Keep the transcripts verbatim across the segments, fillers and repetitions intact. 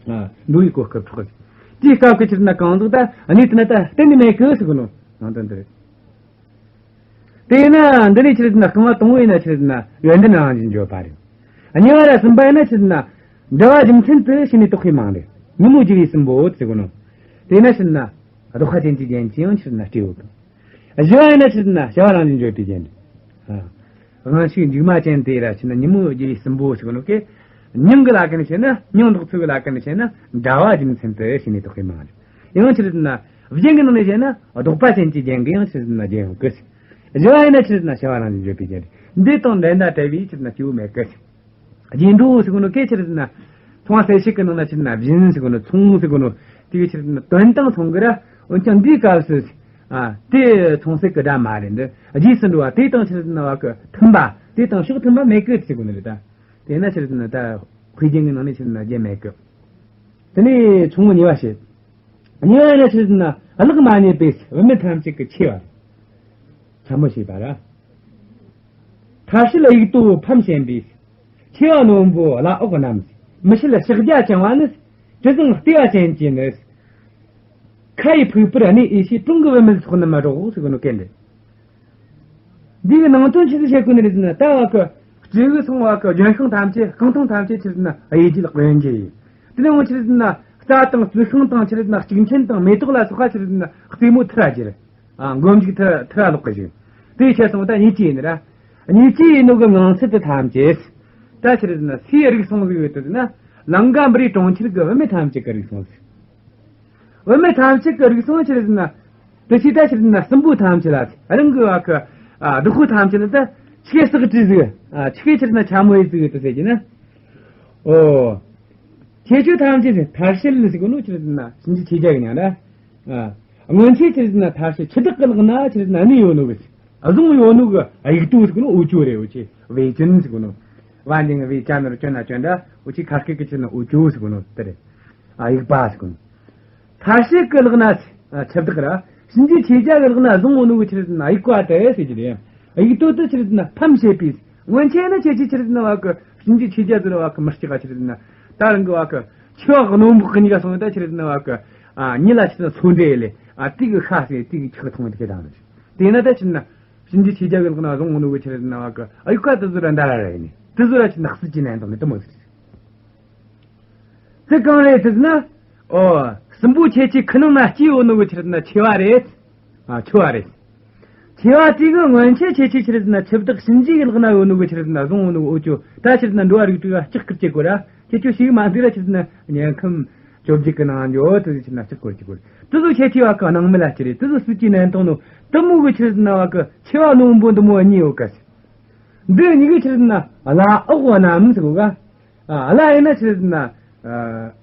འགྲོ་བའི་གོ་སྐབས་འཕྲོག་གི། དེའི་སྐབས་ཀྱི་ཆི་རེད་ན་གང་ཟག་ད་གནས་དེ་ན་ད་གཏན་ནས་མེད་གི་ཟེར་གོ་ནོ་ནང་དོན་དེ་རེད། དེས་ན་འདི་ནས་ཆི་རེད་ན་རྐང་བ་དང་པོ་ཡིན་ན་ཆི་རེད་ན་ཡོན་ཏན་རང་བཞིན་བརྗོད་པ་རེད། གཉིས་པ་ར་གསུམ་པ་ཡིན་ན་ཆི་རེད་ན་འབྲེལ་བ་རྒྱུ་མཚན་དུ་བྱས་ནས་བཏགས་པའི་མིང་རེད། ཉིན་མོ་རྒྱུ་བའི་སྲིན་པོ་ཟེར་གོ་ནོ། དེས་ན་ཆི་རེད་ན་ལྡོག་པ་ཅན་གྱི་རྒྱན་གྱིས་ཡང་ཆི་རེད་ན་སྤྲས་ཡོད་གི། བཞི་བ་ཡིན་ན་ཆི་རེད་ན་བྱ་བ་རང་བཞིན་བརྗོད་པའི་རྒྱན་རེད། དབང་ཕྱུག་མཇུག་མ་ཅན་དེ་ར་ཆི་རེད་ན་ཉིན་མོ་རྒྱུ་བའི་སྲིན་པོ་ཟེར་གོ་ནོ་གི། མྱིང་གི་ལ་ཁ་ནས་བཤད་ན་མྱིང་འདོགས་ཚུལ་གྱི་ལ་ཁ་ནས་བཤད་ན་འབྲེལ་བ་རྒྱུ་མཚན་དུ་བྱས་ནས་བཏགས་པའི་མིང་རེད། ཡང་ཆི་རེད་ན་རྒྱན་གྱི་ནང་ནས་བཤད་ན་ལྡོག་པ་ཅན་གྱི་རྒྱན་གྱིས་ཡང་ཆི་རེད་ན་བརྒྱན་ཡོད་གི། བཞི་བ་ཡིན་ན་ཆི་རེད་ན་བྱ་བ་རང་བཞིན་བརྗོད་པའི་རྒྱན་རེད། འདི་དང་འགྲན་ཟླ་བྲལ་བའི་ཆི་རེད་ན་སྐྱེ་བོ་མེད་གི། རྗེས་འགྲོ་ཟེར་གོ་ནོ་སྐད་ཆི་རེད་ན། མཚུངས་པ་གསལ་བྱེད་ཀྱི་ནང་ན་ཆི་རེད་ན་བཞིན་ཟེར་གོ་ནོ་མཚུངས་ཟེར་གོ་ནོ། དེ་གི་ཆི་རེད་ན་དོན་དང་མཚུངས་གི་ར། འོན་ཀྱང་འདིའི་སྐབས་སུ། ཨ། དེ་མཚུངས་གསལ་གྱི་སྒྲ་མ་རེད་འདི། རྗེས་སུ་འགྲོ་བ་དེ་དང་ཆི་རེད་ན་བ་གི་མཐུན་པ། དེ་དང་ཕྱོགས་མཐུན་པ་མེད་གི་ཟེར་གོ་ནི་རེད་ད། དེས་ན་ཆི་རེད་ན་ད་དཔེ་རྒྱན་གྱི་ནང་ནས་ཆི་རེད་ན་རྒྱན་མེད་གི། དེ་ནས་ཆུང་ངུ་གཉིས་པ་བཤད། གཉིས་པ་ཡིན་ན་ཆི་རེད་ན་གླགས་མ་རྙེད་པས་བུད་མེད་ཐམས་ཅད་ཀྱི་ཆེ་བ། ཚ་མོ་ཞེས་པ་ར། ཐ་ཤལ་དབྱུག་ཏོ་ཕམ་བྱེད་པའི། མཆེ་བ་རྣོན་པོ་བླ་འོག་རྣམས། མི་ཕྱེད་ཕྱག་རྒྱ་བཅིང་བ་ནི། དྲི་བཟང་ལྟེ་བ་ཅན་གྱི་ནི། ཁ་ཡི་ཕུག་པར་གནས་ཨེ་ཤེས་གྲོང་གི་བུད་མེད་ཚོགས་རྣམས་སྒྲོགས་ཟེར་གོ་ནོ་སྐད་འདི། འདི་གི་ནང་དོན་ཆི་ཟིག་བཤད་གོ་ནི་རེད་ཟེར་ན་ད་བ་གི། སྤྲེའུ་སོང་བ་གི་ལྗོན་ཤིང་ཐམས་ཅད་རྐང་འཐུང་ཐམས་ཅད་ཆི་རེད་ན་གཡས་འགྱེལ་གཡོན་འགྱེལ་ཡིན། དེ་ནས་འོང་ཆི་རེད་ན་རྩྭ་དང་རྩི་ཤིང་དང་ཆི་རེད་ན་ལྕུག་ཕྲན་དང་མེ་ཏོག་ལ་སོགས་པ་ཆི་རེད་ན་རྩེ་མོ་ཐུར་ར་གྱེར། ཨ། མགོ་མཇུག་ཐུར་ཐུར་ར་ལོག་གི་ཞིག་དེའི་ཕྱིར་སོང་ད་ཉེས་ཅན་ཡིན་ར། ཉེས་ཅན་ཡིན་ནོ་གི་ངང་ཚུལ་དེ་ཐམས་ཅད། ད་ཆི་རེད་ན་སུའི་རིགས་སོང་ཟིག་ཡོད་དེ་ན་ལང་ཀ་པུ་རིའི་གྲོང་ཁྱེར་གི་བུད་མེད་ཐམས་ཅད་ཀྱི་རིགས་སོང་ཟིག་བུད་མེད་ཐམས་ཅད་ཀྱི་རིགས་སོང་ཆི་རེད་ཟེར་ན། དེ་ཕྱིར་ད་ཆི་རེད་ཟེར་ན་སྲིན་པོ་ཐམས་ཅད་ལ་རང་གི་བ་གི། ཨ། བདག་པོ་ཐམས་ཅད་ལ་ད་ཆི་གེ་སག་བྲིས་ཟིག་ཨ། ཆི་གེ་ཆི་རེད་ཟེར་ན་ཆ་མོ་ཡིན་ཟིག་ཡོད་དུ་ཟེར་གྱི་ན། ཨོ། ཁྱེད་ཆོ་ཐམས་ཅད་ཟེར་ཐར་ཤེལ་ཟེར་གོ་ནོ་ཆི་རེད་ཟེར་ན་གཤིན་རྗེ་ཆོས་རྒྱལ་གི་མྱིང་ར། ཨ། སྔོན་ཆད་ཆི་རེད་ཟེར་ན་ཐར་ཤེལ་འཆི་བདག་གི་ལག་ན་ཆི་རེད་ཟེར་ན་གནས་ཡོད་ནོ་གི། བཟུང་ཡོད་ནོ་གི་དབྱུག་ཏོ་ཟེར་གོ་ནོ་འོ་ཅོ་རེད། འོ་ཅེ་བེ་ཅོན་ཟེར་གོ་ནོ། བ་འདི་ངི་བེ་ཅ་ན་རོ་ཅོ་ན་ཅོ་འདྲ་འོ་ཅེ་ཁ་སྐད་ཀྱི་ཆི་རེད་ན་འོ་ཅོ་ཟེར་གོ་ནོ་དེ་རེད། ཨ། དབྱུག་པ་ཟེར་གོ་ནོ། ཐར་ཤེལ་གྱི་ལག་ན། ཨ། འཆི་བདག་ར། གཤིན་རྗེ་ཆོས་རྒྱལ་གྱི་ལག་ན་བཟུང་ཡོད་ནོ་གི་ཆི་རེད་ཟེར་ན་དབྱུག་པ་དེ་ཟེར་གྱི་རེད། དབྱུག་ཏོ་དེ་ཆི་རེད་ཟེར་ན་ཕམ་བྱེད་པའི། སྔོན་ཆད་ནི་ཁྱེད་ཀྱིས་ཆི་རེད་ཟེར་ན་བ་གི་གཤིན་རྗེ་ཆོས་རྒྱལ་ཟེར་བ་གི་མི་སྐྱག་ག་ཆི་རེད་ཟེར་ན། ད་རང་གི་བ་གི་མཆེ་བ་རྣོན་པོ་གི་གཉིས་ཀ་སོང་ད་ཆི་རེད་ཟེར་ན་བ་གི། ཨ། གཉིས་ལ་ཆི་རེད་ཟེར་ན་ཚོ་འདྲེས་ལས། ཨ། དེ་གི་ཤ་ཟོས་དེ་གི་ཁྲག་འཐུང་དེ་གི་དང་རེད། དེས་ན་ད་ཆི་རེད་ན། གཤིན་རྗེ་ཆོས་རྒྱལ་གྱི་ལག་ན་བཟུང་ཡོད་ནོ་གི་ཆི་རེད་ཟེར་ན་བ་གི་དབྱུག་པ་དེ་ཚོ་ར་འདྲ་ར་རེད་ནི། དེ་ཚོ་ར་ཆི་རེད་ན་སྲིད་ཀྱི་གནད་དང་ནི་དེ་མོ་ཟེར། དེ་གང་རེད་ཟེར་ན། ཨོ། སྲིན་པོ་ཁྱེད་ཀྱི་ཁ་ནང་ན་སྐྱེས་ཡོད་ནོ་གི་ཆི་རེད་ཟེར་ན་མཆེ་བ་རེད། ཨ། མཆེ་བ་རེད། མཆེ་བ་དེ་གི་སྔོན་ཆད་ཁྱེད་ཀྱིས་ཆི་རེད་ཟེར་ན་འཆི་བདག་གཤིན་རྗེ་གི་ལག་ན་ཡོད་ནོ་གི་ཆི་རེད་ཟེར་ན་བཟུང་ཡོད་ནོ་གི་འོ་ཅོ་ད་ཆི་རེད་ཟེར་ན་འགྲོ་བ་རིགས་དྲུག་ལ་ལྕག་སྐུལ་བྱེད་དགོས་ར། ཁྱེད་ཆོ་ཞིག་མ་འདི་ར་ཆི་རེད་ཟེར་ན་དམྱལ་ཁམས་བཅོ་བརྒྱད་ཀྱི་ནང་འགྱོ་དེ་ཆི་རེད་ན་ལྕག་སྐུལ་བྱེད་དགོས། དེ་ཚོ་ཁྱེད་ཆོ་བ་གི་སྣང་མེད་ལ་ཅི་རེད། དེ་ཚོ་སྲིད་ཀྱི་གནད་དང་ནོ་དེ་མོ་གི་ཆི་རེད་ཟེར་ན་བ་གི་མཆེ་བ་རྣོན་པོ་འདི་མོ་གཉིས་ཡོད་ག་ཟེར། འདི་གཉིས་ཀྱི་ཆི་རེད་ཟེར་ན་བླ་འོག་རྣམས་ཟེར་གོ་ག་ཨ། བླ་ཡིན་ན་ཆི་རེད་ཟེར་ན། ཨ།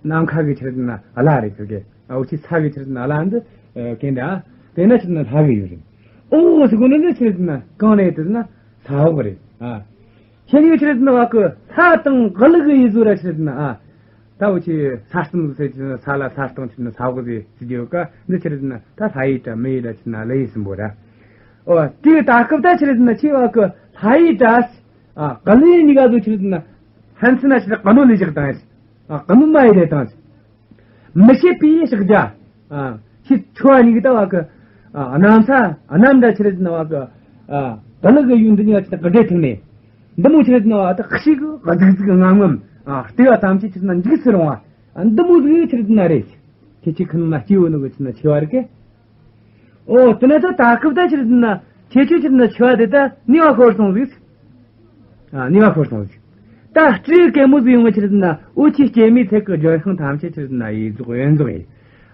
ནམ་མཁའ་གི་ཆི་རེད་ཟེར་ན་བླ་རེད་ཟེར་གི། ཨ། འོ་ཅེ་ས་གི་ཆི་རེད་ཟེར་ན་བླ་འདི། ཨ། གན་འདྲ། དེ་ན་ཆི་རེད་ཟེར་ན་ལྷ་གི་ཡུལ་རེད། འོག་ཟེར་གོ་ནི་འདི་ཆི་རེད་ཟེར་ན་གང་རེད་ཟེར་ན་ས་འོག་རེད། ཨ། ཁྱེད་ཡུལ་ཆི་རེད་ཟེར་ན་བ་གི་ལྷ་དང་ཀླུ་གི་ཡུལ་ཟོ་ར་ཆི་རེད་ཟེར་ན། ཨ། ད་འོ་ཅེ་ས་གསུམ་ཟེར་ཆི་རེད་ཟེར་ན་ས་ལ་ས་སྟེང་ཆི་རེད་ཟེར་ན་ས་འོག་ཟེར་ཟེར་གི་ཡོད་ཀ་འདི་ཆི་རེད་ཟེར་ན་ད་ལྷ་ཡི་སྒྲ་མི་ཡི་སྒྲ་ཆི་རེད་ཟེར་ན་ཀླུ་ཡི་གསུམ་པོ་ར། ཨོ། དེའི་ད་སྐབས་ད་ཆི་རེད་ཟེར་ན་ཁྱེད་བ་གི་ལྷ་ཡི་སྒྲ། ཨ། ཀླུ་ཡི་གཉིས་ཀ་ཚོ་ཆི་རེད་ཟེར་ན། ཕན་ཚུན་ན་ཆི་རེད་ཀ་ནོ་ལས་བཞག་དང་། ཨ། ཀ་ནོ་མ་ཡི་ལས་དང་། མི་ཕྱེད་པའི་ཕྱག་རྒྱ། ཨ། ཁྱེད་ཆོ་བ་གཉིས་ཀ་ད་བ་གི། ཨ། གནམ་ས་གནམ་འདྲ་ཆི་རེད་ཟེར་ན་བ་གི། ཨ། ཀླུ་གི་ཡུལ་འདི་གཉིས་ཀ་ཆི་རེད་ན་གི་སྒྲ་ཐིག་ནས། འདི་མོ་ཆི་རེད་ཟེར་ན་བ་ད་ཤིག་གི་རྫིག་རྫིག་ངམ་ངམ། ཨ། ལྟེ་བ་ཐམས་ཅད་ཆི་རེད་ན་འཇིགས་སུ་རུང་བ། ཨ། འདི་མོ་ཟིག་ཆི་རེད་ཟེར་ན་རེད། ཁྱེད་ཆོའི་ཁ་ནང་ན་སྐྱེས་ཡོད་ནོ་གི་ཆི་རེད་ན་མཆེ་བ་རེད་ཀི། ཨོ། དེ་ནས་ད་ད་སྐབས་ད་ཆི་རེད་ཟེར་ན་ཁྱེད་ཆོས་ཆི་རེད་ན་མཆེ་བ་དེ་ད་ནུས་པ་ཤོར་སོང་ཟིག་ཨ། ནུས་པ་ཤོར་སོང་ཟིག་ད་སྤྲེའུ་སྐད་མོ་ཟིག་ཡོང་བ་ཆི་རེད་ཟེར་ན་འོ་ཅེ་སྐྱེད་མོས་ཚལ་གི་ལྗོན་ཤིང་ཐམས་ཅད་ཆི་རེད་ཟེར་ན་གཡས་འཛུགས་གཡོན་འཛུགས་ཡིན།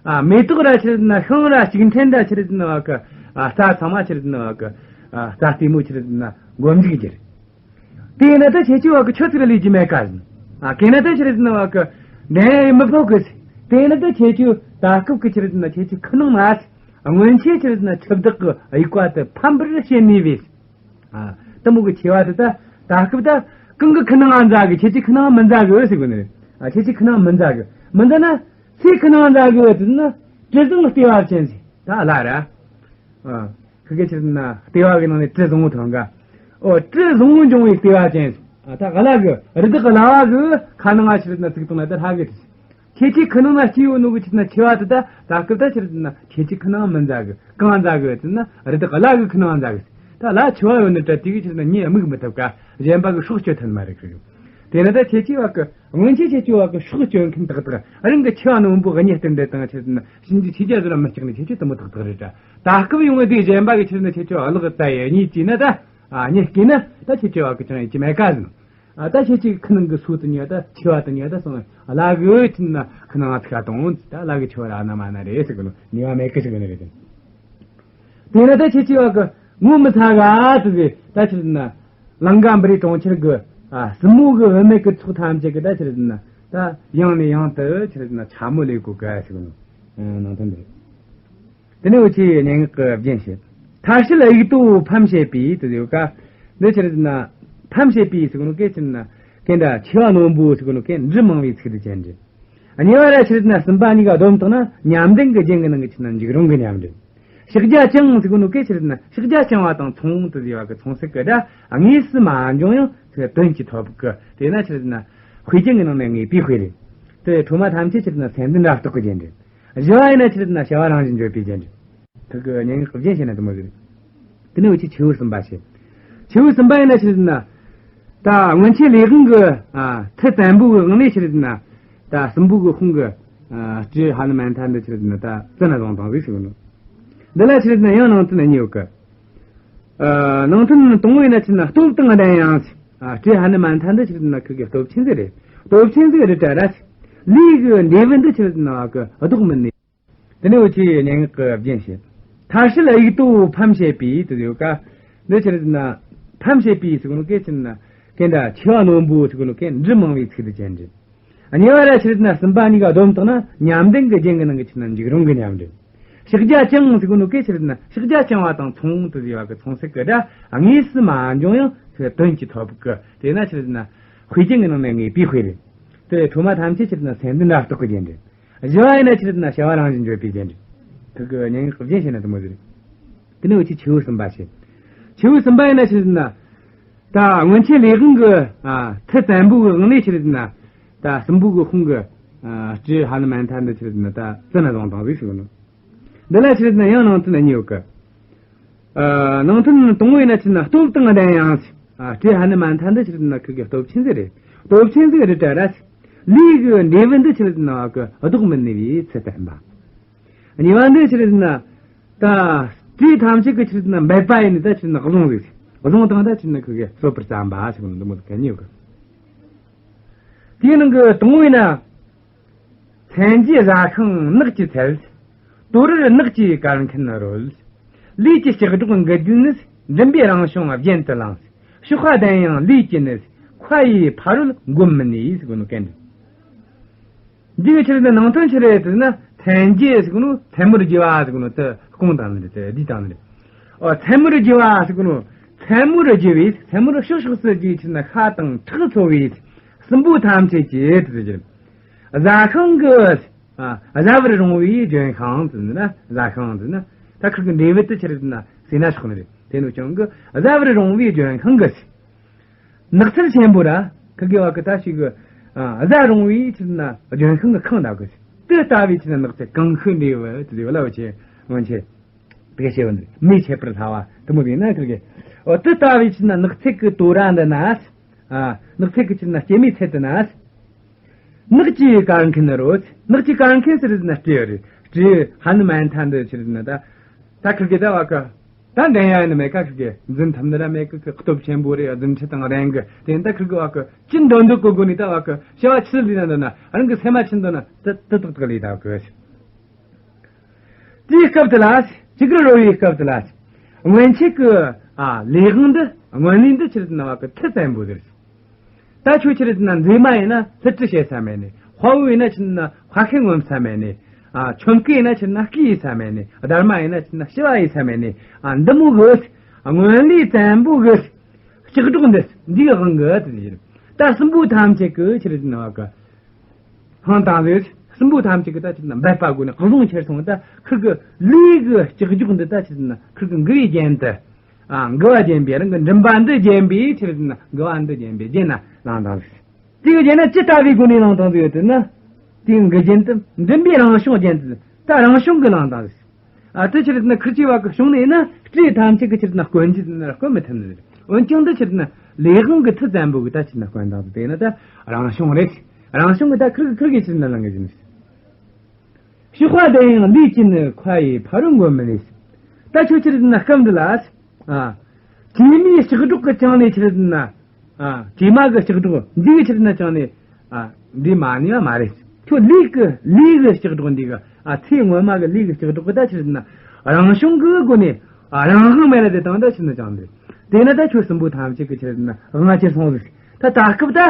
ཨ། མེ་ཏོག་ར་ཆི་རེད་ཟེར་ན་ཤིང་ར་ལྕུག་ཕྲན་ར་ཆི་རེད་ཟེར་ན་བ་གི། ཨ། རྩྭ་ཚང་མ་ཆི་རེད་ཟེར་ན་བ་གི། ཨ། རྩྭ་ལྟད་མོ་ཆི་རེད་ཟེར་ན་མགོ་མཇུག་གི་རེད། དེ་ཡིན་ན་ད་ཁྱེད་ཆོས་བ་གི་ཆོས་ཚིག་ར་ལས་ཀྱི་མེད་ཀ་ཟིན། ཨ། གན་ན་ད་ཆི་རེད་ཟེར་ན་བ་གི་འདྲེན་མི་ཕོད་གི་ཟིན། དེ་ཡིན་ན་ད་ཁྱེད་ཆོས་ད་སྐབས་གི་ཆི་རེད་ཟེར་ན་ཁྱེད་ཆོས་ཁ་ནང་ན་ཟིན། སྔོན་ཆད་ཆི་རེད་ཟེར་ན་འཆི་བདག་གི་དབྱུག་པ་དེ་ཕམ་པར་བྱེད་ནུས་པས། ཨ། དེ་མོ་གི་མཆེ་བ་དེ་ད་ད་སྐབས་ད་གང་གི་ཁ་ནང་ང་འཛག་གི། ཁྱེད་ཆོའི་ཁ་ནང་མི་འཛག་གི་ཟེར་གོ་ནི་རེད། ཨ། ཁྱེད་ཆོའི་ཁ་ནང་མི་འཛག་གི། མི་འཛག་ན་སུའི་ཁ་ནང་འཛག་གི་ཟེར་ན་དྲི་བཟང་ལྟེ་བ་ཅན་ཟིན། ད་ལ་ར། ཨ། ཁི་གེ་ཆི་རེད་ན་ལྟེ་བ་གི་ནང་ནས་དྲི་བཟང་བོ་ཐོན་ག་ཨོ། དྲི་བཟང་བོ་འབྱུང་བའི་ལྟེ་བ་ཅན། ཨ། ད་ག་ལ་གི་རི་དྭགས་ལ་བ་གི་ཁ་ནང་ང་ཆི་རེད་ན་ཚིག་བཏང་ན་ད་ལྷ་གི་དྲི། ཁྱེད་ཀྱི་ཁུ་ནང་ན་སྐྱེས་ཡོད་ནོ་གི་ཆི་ཟེར་ན་མཆེ་བ་དེ་ད་ད་སྐབས་ད་ཆི་ཟེར་ན་ཁྱེད་ཀྱི་ཁུ་ནང་མི་འཛའ་གི། གང་འཛའ་གི་ཟེར་ན་རི་དྭགས་ཀླ་གི་ཁུ་ནང་འཛའ་གི། ད་ལ་མཆེ་བ་ཡོད་ནི་ད་དེ་གི་ཆི་ཟེར་ན་མྱི་དམིགས་མི་ཐུབ་ཀ། གཞན་པ་གི་སྲོག་གཅོད་ཐུབ་མ་རེད་ཁུ། དེ་ན་ད་ཁྱེད་ཀྱི་བ་གི་སྔོན་ཆད་ཁྱེད་ཀྱི་བ་གི་སྲོག་གཅོད་མཁན་ཏག་ཏག་རང་གི་མཆེ་བ་རྣོན་པོ་གཉིས་སྟེང་དེ་དང་ཆི་ཟེར་ན་གཤིན་རྗེ་ཆོས་རྒྱལ་བཟོ་ལ་མི་སྐྲག་ནི་ཁྱེད་ཀྱི་དེ་མོ་ཏག་ཏག་རེད་ད། ད་སྐབས་ཡོང་བ་དེ་གཞན་པ་གི་ཆི་ཟེར་ན་ཁྱེད་ཀྱི་བ་ལག་ད་ཡེ་གཉིས་ཀྱིས་ན་ད། ཨ་གཉིས་ཀྱིས་ན་ད་ཁྱེད་ཀྱི་བ་གི་ཅང་ཡེ་ཅི་མེད་ཀ་ཟེར། ཨ་ད་ཁྱེད་ཀྱི་ཁུ་ནང་གི་སོ་དེ་ཉོས་ད་མཆེ་བ་དེ་ཉོས་ད་སོང་། ཨ་ལ་གི་ཆི་ཟེར་ན་ཁུ་ནང་ང་ཚིག་ག་དང་ད་ལ་གི་མཆེ་བ་ར་ན་མ་ན་རེད་ཟེར་གི་ནོ། ཉེས་པ་མེད་གི་ཟེར་གི་ནི་རེད། དེ་ན་ད་ཁྱེད་ཀྱི་བ་གི་ངོ་མི་ཚ་ག་དེ་ཟེར་ད་ཆི་ཟེར་ན་ལང་ཀ་པུ་རི་གྲོང་ཁྱེར་གི་ཨ་སྲིན་མོ་གི་བུད་མེད་གི་ཚོགས་ཐམས་ཅད་གི་ད་ཆི་ཟེར་ན་ད་ཡང་ནས་ཡང་དུ་ཆི་ཟེར་ན་འཕྱ་སྨོད་ལས་གོ་ག་ཟེར་གི་ནོ། ཨ་ནང་དོན་འདི་རེད། དེ་ནས་འུ་ཆོས་སྙན་ངག་གི་རྒྱན་བཤད། མཐར་བྱེད་དབྱུག་ཏོ་ཕམ་བྱེད་པའི་དེ་ཡོད་ཀ། འདི་ཆི་ཟེར་ན་ཕམ་བྱེད་པའི་ཟེར་གོ་ནོ་སྐད་ཆི་ཟེར་ན་སྐད་འདྲ་མཆེ་བ་རྣོན་པོ་ཟེར་གོ་ནོ་སྐད་འབྲུ་མང་བའི་ཚིག་དེ་ཅན་རེད། གཉིས་པ་ར་ཆི་ཟེར་ན་གསུམ་པ་གཉིས་ཀ་བསྡོམས་བཏང་ན་ཉམས་ལྡན་གྱི་རྒྱན་གྱི་ནང་གི་ཆི་ཟེར་ན་འཇིགས་རུང་གི་ཉམས་རེད། ཕྱག་རྒྱ་བཅིངས་ཟེར་གོ་ནོ་སྐད་ཆི་ཟེར་ན་ཕྱག་རྒྱ་བཅིངས་པ་དང་མཚུངས་དེ་ཟེར་བ་གི་མཚུངས་གསལ་གྱི་སྒྲ་དངོས་སུ་མ་འབྱུང་ཡང་དོན་གྱིས་ཐོབ་གི། དེས་ན་ཆི་ཟེར་ན་དཔེ་རྒྱན་གྱི་ནང་ནས་ངེས་པའི་དཔེ་རེད། དེ་ཁྲོ་མ་ཐམས་ཅད་ཆི་ཟེར་ན་སེམས་ལྡན་རབ་རྟོག་གི་རྒྱན་རེད། བཞི་བ་ཡིན་ན་ཆི་ཟེར་ན་བྱ་བ་རང་བཞིན་བརྗོད་པའི་རྒྱན་རེད། ཁུ་གི་སྙན་ངག་གི་རྒྱན་བཤད་ན་དེ་མོ་ཟེར། དེ་ནས་འུ་ཆོས་ཆེ་བོ་གསུམ་པ་བཤད། ཆེ་བོ་གསུམ་པ་ཡིན་ན་ཆི་ཟེར་ན། ད་སྔོན་ཆད་ལས་དབང་གི་ཨ་མཐུ་བཙན་པོ་གི་དབང་ལས་ཆི་ཟེར་ན། ད་སྲིན་པོ་གི་དཔུང་གི་ཨ་སྤྲེའུ་ཧ་ནུ་མན་ཐ་འདི་ཆི་ཟེར་ན་ད་བཙོན་ན་བཟུང་བཏང་ཟིག་ཟེར་གི་ནོ། འདི་ལ་ཆི་ཟེར་ན་ཡང་ནང་དོན་གཉིས་ཡོད་གི། ཨ་ནང་དོན་དང་པོ་ཡིན་ན་ཆི་ཟེར་ན་སྟོབས་དང་ལྡན་ཡང་ཨ་སྤྲེའུ་ཧ་ནུ་མན་ཐ་འདི་ཆི་ཟེར་ན་ཁུ་གི་སྟོབས་ཆེན་ཟིག་རེད། སྟོབས་ཆེན་ཟིག་རེད་དྲ་ར། ལས་ཀྱི་འབྲས་བུ་འདི་ཆི་ཟེར་ན་བ་གི་ལྡོག་མིན་ནི། དེ་ནས་འུ་ཆོས་སྙན་ངག་གི་རྒྱན་བཤད། མཐར་བྱེད་དབྱུག་ཏོ་ཕམ་བྱེད་པའི་དེ་ཡོད་ཀ། འདི་ཆི་ཟེར་ན་ཕམ་བྱེད་པའི་ཟེར་གོ་ནོ་སྐད་ཆི་ཟེར་ན་སྐད་འདྲ་མཆེ་བ་རྣོན་པོ་ཟེར་གོ་ནོ་སྐད་འབྲུ་མང་བའི་ཚིག་དེ་ཅན་རེད། གཉིས་པ་ར་ཆི་ཟེར་ན་གསུམ་པ་གཉིས་ཀ་བསྡོམས་བཏང་ན་ཉམས་ལྡན་གྱི་རྒྱན་གྱི་ནང་གི་ཆི་ཟེར་ན་འཇིགས་རུང་གི་ཉམས་རེད། ཕྱག་རྒྱ་བཅིངས་ཟེར་གོ་ནོ་སྐད་ཆི་ཟེར་ན་ཕྱག་རྒྱ་བཅིངས་པ་དང་མཚུངས་དེ་ཟེར་བ་གི་མཚུངས་གསལ་གྱི་སྒྲ་དངོས་སུ་མ་འབྱུང་ཡང་དོན་གྱིས་ཐོབ་གི། དེས་ན་ཆི་ཟེར་ན་དཔེ་རྒྱན་གྱི་ནང་ནས་ངེས་པའི་དཔེ་རེད། དེ་ཁྲོ་མ་ཐམས་ཅད་ཆི་ཟེར་ན་སེམས་ལྡན་རབ་རྟོག་གི་རྒྱན་རེད། བཞི་བ་ཡིན་ན་ཆི་ཟེར་ན་བྱ་བ་རང་བཞིན་བརྗོད་པའི་རྒྱན་རེད། ཁུ་གི་སྙན་ངག་གི་རྒྱན་བཤད་ན་དེ་མོ་ཟེར། དེ་ནས་འུ་ཆོས་ཆེ་བོ་གསུམ་པ་བཤད། ཆེ་བོ་གསུམ་པ་ཡིན་ན་ཆི་ཟེར་ན། ད་སྔོན་ཆད་ལས་དབང་གི་ཨ་མཐུ་བཙན་པོ་གི་དབང་ལས་ཆི་ཟེར་ན། ད་སྲིན་པོ་གི་དཔུང་གི་ཨ་སྤྲེའུ་ཧ་ནུ་མན་ཐ་འདི་ཆི་ཟེར་ན་ད་བཙོན་ན་བཟུང་བཏང་ཟིག་ཟེར་གི་ནོ། འདི་ལ་ཆི་ཟེར་ན་ཡང་ནང་དོན་གཉིས་ཡོད་གི། ཨ་ནང་དོན་དང་པོ་ཡིན་ན་ཆི་ཟེར་ན་སྟོབས་དང་ལྡན་ཡང་ཨ་སྤྲེའུ་ཧ་ནུ་མན་ཐ་འདི་ཆི་ཟེར་ན་ཁུ་གི་སྟོབས་ཆེན་ཟིག་རེད། སྟོབས་ཆེན་ཟིག་རེད་དྲ་ར། ལས་ཀྱི་འབྲས་བུ་འདི་ཆི་ཟེར་ན་བ་གི་ལྡོག་མིན་ནི་བའི་ཚུལ་བསྟན་པ། གཉིས་པ་འདི་ཆི་ཟེར་ན། ད་སྤྲེའུ་ཐམས་ཅད་ཀྱི་ཆི་ཟེར་ན་འབད་པ་ཡིན་ནི་ད་ཆི་ཟེར་ན་བཟུང་ཟིག་བཟུང་བཏང་ད་ཆི་ཟེར་ན་ཁུ་གི་གསོད་པར་བརྩམས་པ་ཟེར་གི་ནོ། འདི་མོ་གི་གཉིས་ཡོད་གི། དེའི་ནང་གི་དང་པོ་ཡིན་ན། མཚན་གྱི་བཟའ་ཤིང་ནགས་ཀྱི་ཚལ། དོ་རར་ནགས་ཀྱི་གར་མཁན་རོལ། ལས་ཀྱི་ལྕགས་སྒྲོག་འགུལ་བསྡུས་ནི། མགྲིན་པའི་རང་བྱུང་རྒྱན་དུ་བླངས། གཤོག་པ་ལྡན་ཡང་ལས་ཀྱི་ནི། མཁའ་ཡི་ཕ་རོལ་འགོམ་མིན་ནས་ཟེར་གོ་ནོ་སྐད་འདི། འདི་གི་ཆི་ཟེར་ན་ནང་དོན་ཆི་རེད་ཟེར་ན་མཚན་རྒྱུ་ཟེར་གོ་ནོ་མཚན་མོར་རྒྱུ་བ་ཟེར་གོ་ནོ་དེ་སྐོང་དང་ནི་རེད། དེ་བསྡུས་དང་ནི་རེད། ཨོ་མཚན་མོར་རྒྱུ་བ་ཟེར་གོ་ནོ་མཚན་མོར་རྒྱུ་བའི་མཚན་མོར་ཕྱོགས་ཕྱོགས་སུ་རྒྱུ་ཆི་ཟེར་ན་ཤ་དང་ཁྲག་འཚོ་བའི་སྲིན་པོ་ཐམས་ཅད་ཀྱི་དེ་ཟེར་རྒྱུ། བཟའ་ཤིང་གི་ཨ་བཟའ་བར་རུང་བའི་ལྗོན་ཤིང་ཟེར་ན་བཟའ་ཤིང་ཟེར་ན་ད་ཁིར་གི་འབྲས་བུ་དེ་ཆི་རེད་ཟེར་ན་ཟོས་ན་ཆོག་ནི་རེད། དེ་ནོ་ཀྱང་གི་བཟའ་བར་རུང་བའི་ལྗོན་ཤིང་གི་ནགས་ཚལ་ཆེན་པོ་ར་ཁིར་གི་བ་གི་ད་ཞིག་གི་ཨ་བཟའ་རུང་བའི་ཆི་ཟེར་ན་ལྗོན་ཤིང་གི་ཁང་ད་གི་དེ་ལྟ་བུའི་ཆི་ཟེར་ན་ནགས་ཚལ་གང་ཤུ་འབྲས་བུ་དེ་ཟེར་བ་ལ་བ་ཆེ་སྔོན་ཆེ་དེ་ག་ཤེས་བ་འདི་མེ་མཆེད་པར་སླ་བ་དེ་མོ་ཡིན་ན་ཁིར་གི་ཨོ་དེ་ལྟ་བུའི་ཆི་ཟེར་ན་ནགས་ཚལ་གི་དོ་ར་འདི་ན་ཨ་ནགས་ཚལ་གི་ཆི་ཟེར་ན་སྐྱེད་མོས་ཚལ་དུ་ན། ནགས་ཀྱི་གར་མཁན་རོལ། ནགས་ཀྱི་གར་མཁན་ཟེར་ན་སྤྲེའུ་རེད། སྤྲེའུ་ཧ་ནུ་མན་ཐ་འདི་ཆི་ཟེར་ན་ད་ད་ཁིར་གི་ད་བ་གི་ད་འགྲན་ཡ་ནི་མེད་ཀ་ཁིར་གི་འཛིན་ཐུབ་ནི་ར་མེད་ཀི་ཁི་སྟོབས་ཆེན་པོ་རེད། རྫུ་འཕྲུལ་དང་ལྡན་གི། དེ་ད་ཁིར་གི་བ་གི་ཅི་འདོད་འདོད་གོ་དགོས་ནི་ད་བ་གི་བྱ་བ་ཆི་ལས་ན་འདོད་ན་རང་གི་སེམས་མ་ཆི་འདོད་ན་ད་ད་ཏག་ཏག་ལས་ད་གི། དེའི་སྐབས་དེ་ལ་ཅིག་ར་རོལ་བའི་སྐབས་དེ་ལ་སྔོན་ཆད་གི་ཨ་ལས་དབང་འདི་སྔོན་ལས་འདི་ཆི་ཟེར་ན་བ་གི་མཐུ་བཙན་པོ་ཟེར། ད་ཁྱོད་ཆི་རེད་ཟེར་ན་མཛེས་མ་ཡིན་ན་ལྷུ་ཏྲི་བྱེད་ས་མེད་ནི། དཔའ་བོ་ཡིན་ན་ཆི་ཟེར་ན་ཕ་ཤི་ངོམ་ས་མེད་ནི། ཨ་ཆོམ་རྐུན་ཡིན་ན་ཆི་ཟེར་ན་རྐུ་ཡེད་ས་མེད་ནི། སྡར་མ་ཡིན་ན་ཆི་ཟེར་ན་ཤི་བ་ཡེད་ས་མེད་ནི། ཨ་འདི་མོ་གི་སྔོན་ལས་བཙན་པོ་གི་ལྕགས་སྒྲོག་འདི་འདིའི་དབང་གི་དེ་ཡིན། ད་སྲིན་པོ་ཐམས་ཅད་གི་ཆི་རེད་ཟེར་ན་བ་གི་ཧང་དང་ཟེར། སྲིན་པོ་ཐམས་ཅད་གི་ད་ཆི་ཟེར་ན་འབད་པ་དགོས་ནི་གང་བཟུང་ཁྱེར་སོང་། ད་ཁིར་གི་ལས་གི་ལྕགས་སྒྲོག་འདི་ད་ཆི་ཟེར་ན་ཁིར་གི་མགུ་བའི་རྒྱན་དུ། ཨ་མགུ་བ་བརྒྱན་པའི་རང་གི་མགྲིན་པ་འདི་བརྒྱན་པའི་ཆི་རེད་ཟེར་ན་མགུ་བ་འདི་བརྒྱན་པའི་རྒྱན་ན་བླངས་དང་ཟེར། དེ་གི་རྒྱན་ན་ཅི་ལྟ་བུའི་སྒོ་ནས་བླངས་དང་ཟེར་ཡོད་དེ་ན། དེའི་འགུལ་རྒྱན་དུ་མགྲིན་པའི་རང་བྱུང་རྒྱན་དུ་ད་རང་བྱུང་གི་ལང་དང་ཟེར། ཨ་དེ་ཕྱིར་ན་ཁུར་གྱི་བ་གི་བྱུང་ནས་ན་སྤྲེའུ་ཐམས་ཅད་ཀྱི་ཕྱིར་ན་སྐོན་གྱི་ན་སྐོན་མི་ཐུབ་ནི་རེད། འོན་ཀྱང་དེ་ཕྱིར་ན་ལས་དབང་གི་མཐུ་བཙན་པོ་གི་ད་ཕྱིར་ན་སྐོན་དང་དེ་ན་ད་རང་བྱུང་རེད། རང་བྱུང་གི་ད་ཁུར་གི་ཁུར་གི་ཕྱིར་ན་ལང་གི་ཟིན། གཤོག་པ་ལྡན་ཡང་ལུས་ཀྱིས་ནི། མཁའ་ཡི་ཕ་རོལ་འགོམ་མི་ནུས། ད་ཁྱོད་ཕྱིར་ན་སྐབས་འདི་ལ། ཨ། བྱེ་མའི་ལྕགས་སྒྲོག་གི་བཅིངས་ནས་ཕྱིར་ན། ཨ། བྱེ་མ་གི་ལྕགས་སྒྲོག་འདི་གི་ཕྱིར་ན་བཅིངས་ནས། ཨ། འདི་མ་ནུས་པ་མ་རེད། ཁྱོད་ལུས་ཀྱི་ལུས་ཀྱི་ལྕགས་སྒྲོག་འདི་གི། ཨ། ཚེ་སྔོན་མ་གི་ལུས་ཀྱི་ལྕགས་སྒྲོག་གི་ད་ཕྱིར་ན། རང་བྱུང་གི་སྒོ་ནས། ཨ། རང་དབང་མེད་ལ་དེ་དང་ད་ཕྱིར་ན་བཅིངས་ནས། དེ་ན་ད་ཁྱོད་སྲིན་པོ་ཐམས་ཅད་ཀྱི་ཕྱིར་ན་དབང་ཆེར་སོང་ཟིག་ད་ད་སྐབས་ད།